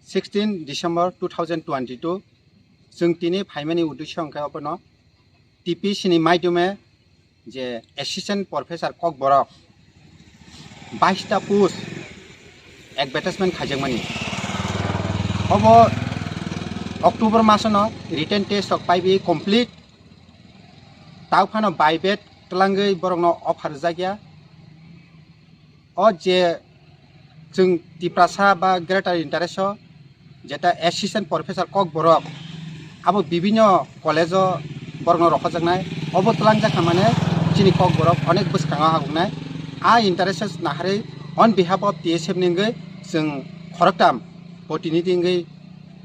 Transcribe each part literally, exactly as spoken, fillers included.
Sixteen December two thousand twenty-two, chwng tini phaimani uddesyo hwnkhe obono T P C ni maidume je Assistant Professor Kokborok baista post advertisement khaijakmani. Obo October masono written test rok paibi complete. Tao phano baibat twlangwi borokno offer rwjakya. O je chwng Tiprasa ba greater interest o jeta Assistant Professor Kokborok abo bibinno college o borokno rohorjaknai, obo twlangjak kha mane chini Kokborok onek bwskango habuknai. A interest naharwi on behalf of T S F ni wngwi chwng khoroktam protinidhi wngwi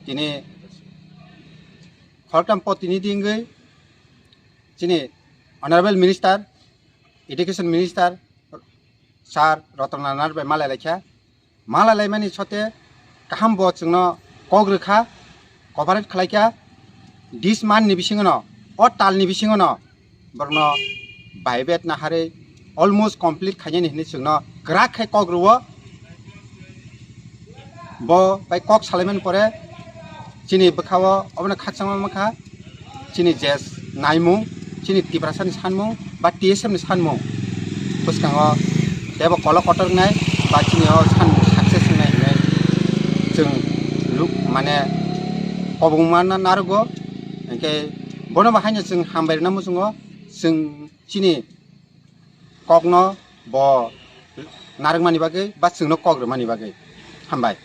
tini khoroktam protinidhi wngwi chini Honorable Minister, Education Minister Sir Ratan Lal Nair bai malai laikha. Malai laimani sote kaham bo chwngno kok rwkha, cooperate khlaikha. This month ni bisingono, o talni bisingono borokno baibat naharwi almost complete khainani hinwi chwngno kwrak khai kok rwo. Bo bai kok salaimani pore chini bwkhao obono khakchangma mankha, chini je naimung, chini Tiprasani sanmung ba T S F ni sanmung bwskango teibo kolok kotor wngnai ba chini o sanmung success wngnai hinwi chwng luk mane kobongma na narogo. Hinkhe bono bo haino chwng hambai rwna muchungo, chwng chini kokno bo narwkmani bagwi ba chwngno kok rwmani bagwi. Hambai.